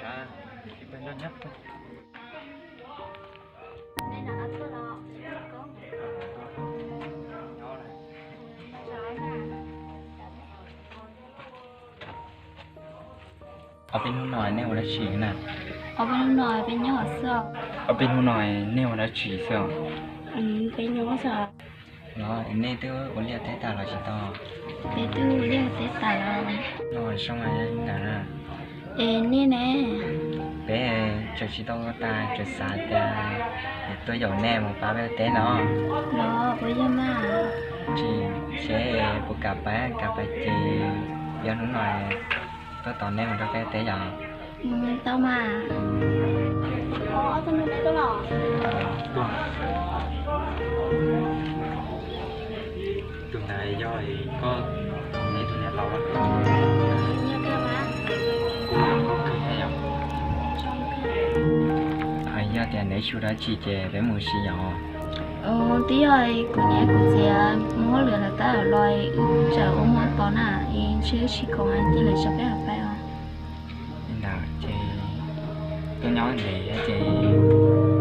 Ob peb hnub no nej ua dab tsi na? Ob peb hnub no peb nyob hauv xwb. Ob peb hnub no nej ua dab tsi xwb? Peb nyob xwb. Los nej twb ua liaj teb tas los tsis tau? Peb twb ua liaj teb tas los. No zoo li ntawd na. Es nej ne? Peb tseem tsis tau ua tas, tseem xav tias yuav tuaj yaum nej mus pab peb teb no. Los puas yog mas? Tsis, seb puas kam pab, kam pab ces yog hnub no tuaj tos nej mus rau peb teb yom. Tau mas. Ob tug no tuaj los? Tuaj. Tus ntawd yog koj, neb tus niam laus. Kuv, kuv thiab yom. Yog tias neb xyuas dab tsi ces peb mus ua si yom. Twb yog kuv niam kuv txiv mus hauj lwm lawm tab los wb tseem ua muag pos na, es ntshe wb tsis khoom ces lawv tso peb hauv paib os. Li ntawd ces tuaj nyob ntev thiab ces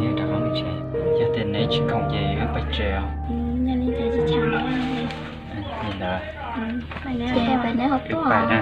neb rov qab mus tsev. Yog tias neb tsis khoom ces wb pais tsev os. Yog li ces tsis tshua. Li ntawd ces pais neb ho tuaj na.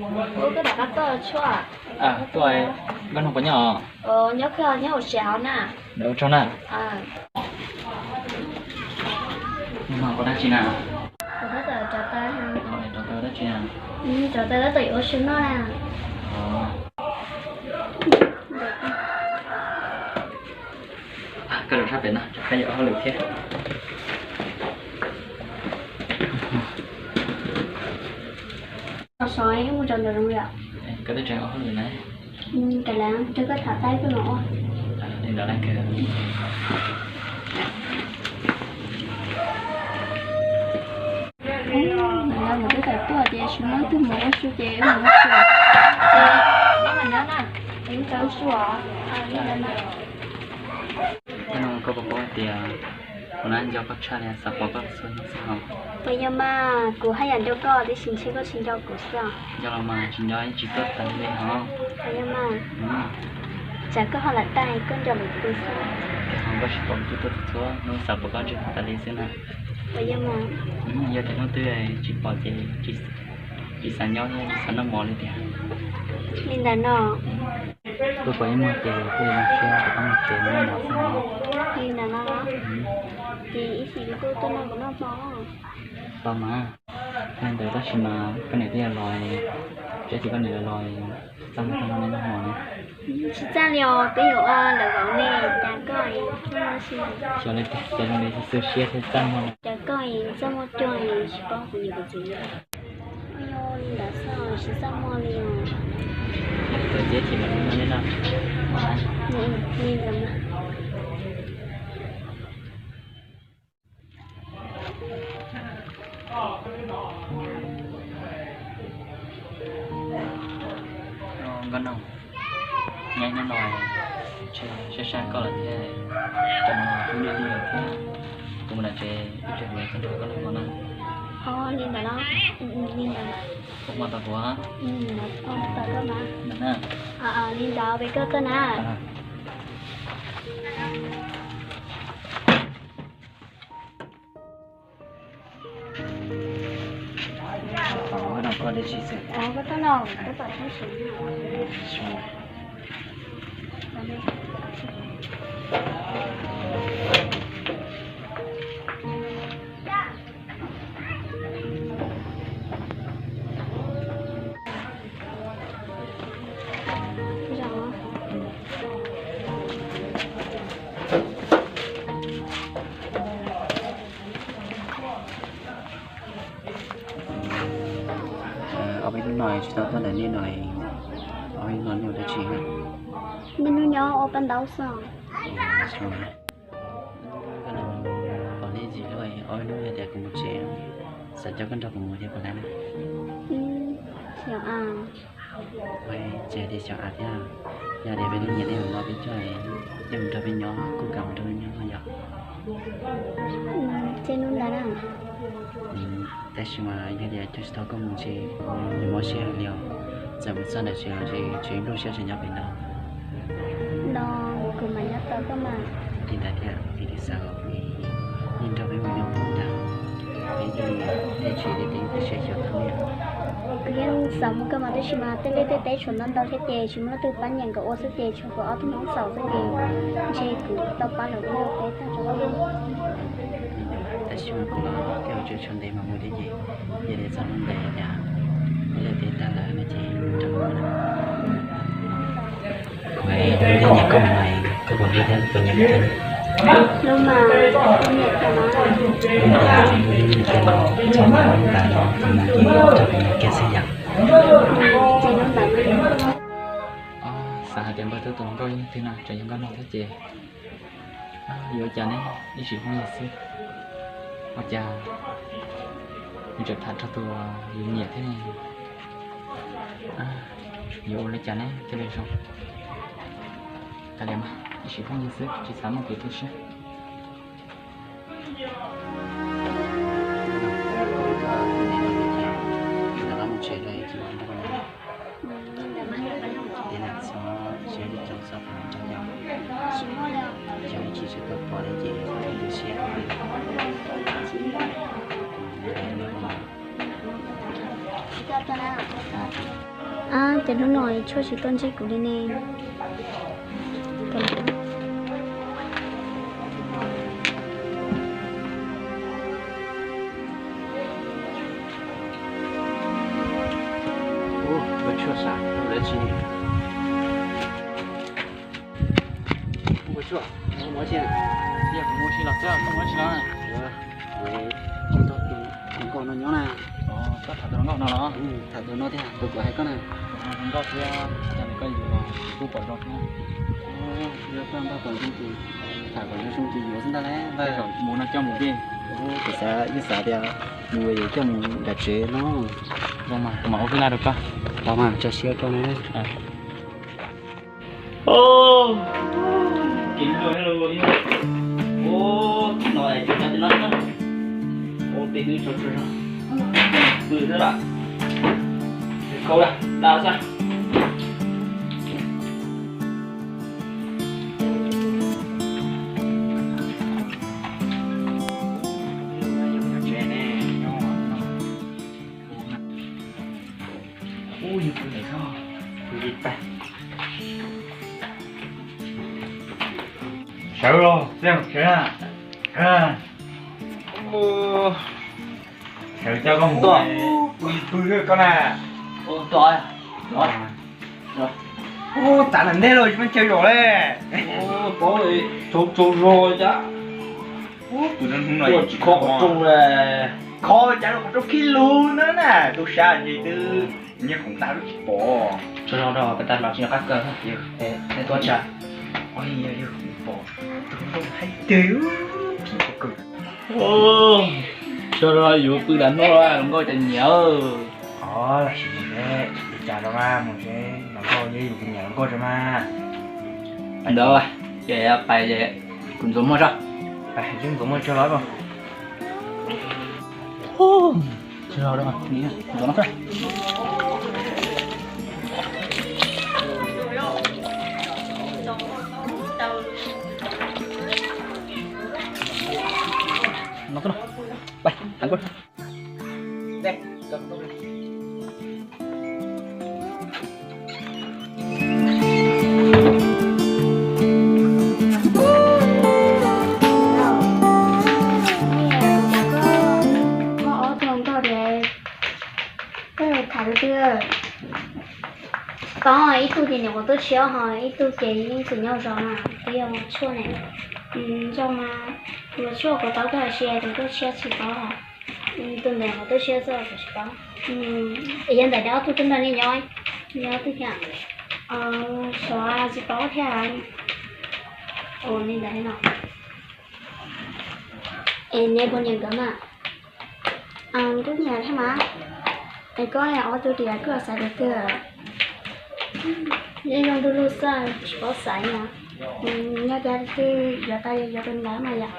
Ub, koj rov qab tuaj Tshuaj? Tuaj, koj nug puas nyob os? Nyob kawg, nyob hauv tsev hauv na. Ua tsaug na. Nug mas ua dab tsi na? Rov taw dab tsi na? Rov taw tab tom yuav ua su noj na. Koj los sab pem no, koj yuav hauj lwm thiab. Sov ib mus rau ntawm zoo yom. Koj twb tseem ua hauj lwm na. Kav liam, rau koj tham taib koj los ua. Li ntawd na kawg. Mus twb tawm tuaj ces tsis muaj ib tug mus ua su ces mus ua su. Ces nyob mas nyob na, es wb tau ua su os. Koj puas paub hais tias kuv nco koj tshaj li, xav pom koj txhua hnub xwb os. Puas yog mas, kuv haj yam nco koj tiam sis ntshe koj tsis nco kuv xwb os. Nco los mas tsis nco yeej tsis tuaj tas li hos. Puas yog mas, tsam koj ho lam tag koj nco lwm tus xwb. Ho koj tsis pom kuv tuaj txhua hnub, xav pom koj ntshe tas li xwb na. Puas yog mas. Yog tias hnub twg tsis pom ces tsis xav nyob thiab, xav noj mov li tiag. Li ntawd no. Kuv pom ib muag ces kuj zoo siab rov qab mus tsev noj mov xwb no. Li ntawd no. Ces ib chim kuj tuaj nrog kuv noj hmo. Tau mas. Li ntawd tab sis mas koj niam twb yuav los, seb koj niam los txaj muag koj nrog neb noj hmo na. Tsis txaj li os, twb yuav ua lawm vauv ne, cas koj txaj muag si. Xyov li cas zoo li xu siab thiab txaj muag. Cas koj txaj muag cuag tsis paub kuv niam kuv txiv. Yog li ntawd xwb, tsis txaj muag li os. Tuaj txiav txim lawm no nej no. Li ntawd mas. Nkauj Noog, nyob hnub no ntshe sab sab koj lawm thiab, cov no kuj niaj hnub lawm thiab, kuv mus nram tsev ib tsam kuv yuav tuaj nrog koj noj hmo na. Li ntawd los, li ntawd. Ua hmo tos kuv. Tos koj na. Li ntawd peb koj tuaj na. Ov, no koj dab tsi xwb? Ov, koj tuaj no, koj tom tsheb sev. Ob peb hnub no tsis tau tuaj ntawm nej no, ob peb hnub no nej ua dab tsi? Niaj hnub nyob ua paj ntaub xwb. Pom nej ntsis lawm, ob peb hnub yog tias kuv mus tsev, xav coj koj nrog kuv mus thiab puas tau na? Xyov a. Ua tsev tias xyov a thiab, yog tias peb lub nyiam nej mus no peb coj, nej mus nrog peb nyob kuj kam mus nrog peb nyob no yom. Ces hnub ntawd na. Tab sis mas yog tias coj tsis tau koj mus ces nws mob siab heev li os. Txawm mus txog ntawm tsev los ces tsev nplooj siab tseem nyob pem no. No, kuv mam nyob tos koj mas. Li ntawd thiab, vim kuv xav kom peb yeej nrog peb mus nyob pem ntag, peb thiaj li tsis tib teb siab xyuas tau li. Kuv yeej xav mus kawg mas tab sis mas tej liaj tej teb tshuav ntau ntau thiab ces tsis muaj leej twg pab nyiam nkawd ua xwb ces tshuav kuv ob tug noob txaus xwb ces ntshe kuv tau pab lawv ua peb tag tso. Tab sis mas kuv los tej hauv tsev tshuav ntev mas mus thiab ces yog li txog hnub ntawd tias ib leej twg tag lawm no ces rov mus na. Kuv thiaj nyiam koj mas, koj puas hlub thiab koj puas nyiam kuv thiab? Hlub mas, kuv nyiam koj mas. Hlub tiag, hlub tiag los txhob mus ua ntawd los kuv mus ces rau kuv mus kiag xwb yom. Xav hais tias npawg Tub tus hluas nkauj yog leej twg no, tseem yog nkauj no thiab ces yuav ua cas ne, ib sim phooj ywg xwb. Ua cas nws tseem tham rau tus yus nyiam thiab ne? Yuav ua li cas ne thiaj li zoo? Kav liam mas, ib sim phooj ywg xwb tsis xav muaj kev tu siab. Ab, ces hnub no Tshuaj tsis tuaj ntsib kuv li ne. Ua Tshuaj, xav dab tsi? Ua Tshuaj, muaj tsi? Yog kuv muaj tsi los xwb, muaj tsi los? Kuv tsis tau tus hluas nkauj no nyob na. Koj tham tus hluas nkauj no los? Tham tus no thiab tus kuv hais koj na. Hluas nkauj thiab, cas nws koj yus los kuj pom zoo thiab. Yog koj npaj pom zoo ces tham kom zoo zoo ces yuav xwb ntag lauj. Mus no coj mus thiab. Kuv xav, yeej xav tias mus yuav coj mus nram tsev no. Zoo mas kuv mam ua hwj laj rau koj. Tau mas, tso siab koj na. Kev luag thiab lauj. Ua, no es tsuas cov no, ua peb twb tso tso pw xwb lawm. Khaub da da xwb. Ub, yog pw ntawm txhob pw li tag. Sawv los, sawv na. Sawv coj koj mus pw, pw koj na. Ub, tav nram ntej los tsis muaj chaw zaum li. Paub tsaug zog cas. Ub, tus no hnub no tsis kho qhov rooj li. Kho cas los qhov rooj khib lus no na, tub sab ntshe twb nyiag khoom tas lub tsis pom. Tsaug zog rau peb tas los tsis nco qab kaw. Tuaj tsa. Oj, yog pom tus rooj haib twg, phim pob kws. Tsaug zog yuav pw tas hnub los nkauj cas nyiam. Ov, los sis mus seb li cas rau mas, mus seb los nkauj yeej yus tus nyiam los nkauj tso mas. Ntawd ces pais ces kuv ntxuav muag tso. Pais, ntxuav muag tso los. Ntxuav no. No, pais, thẳng qua. Muaj ob tug nkauj tias koj tham tus twg? Paub, ib tug ces nyuam qhuav tuaj tshiab ho ib tug ces yeej tseem nyob zos na, twb yog Tshuaj ne. Zoo mas, tus Tshuaj kuv paub, tus Tshuaj tsis paub. Tus ntawd nyuam qhuav tuaj tshiab xwb kuv tsis paub. Es yog ntawm neb ob tug twg nrog nej nyob, neb ob tug thiab? Xyov, tsis paub thiab. Ua li ntawd no. Es neb puas nyiam nkawd mas? Kuj nyiam thiab mas. Es koj ob tug tias koj xaiv tus twg? Yeej zoo du lug xwb, tsis paub xaiv na. Nyob cas twg yuav tau yuav tus ntawd mas yom.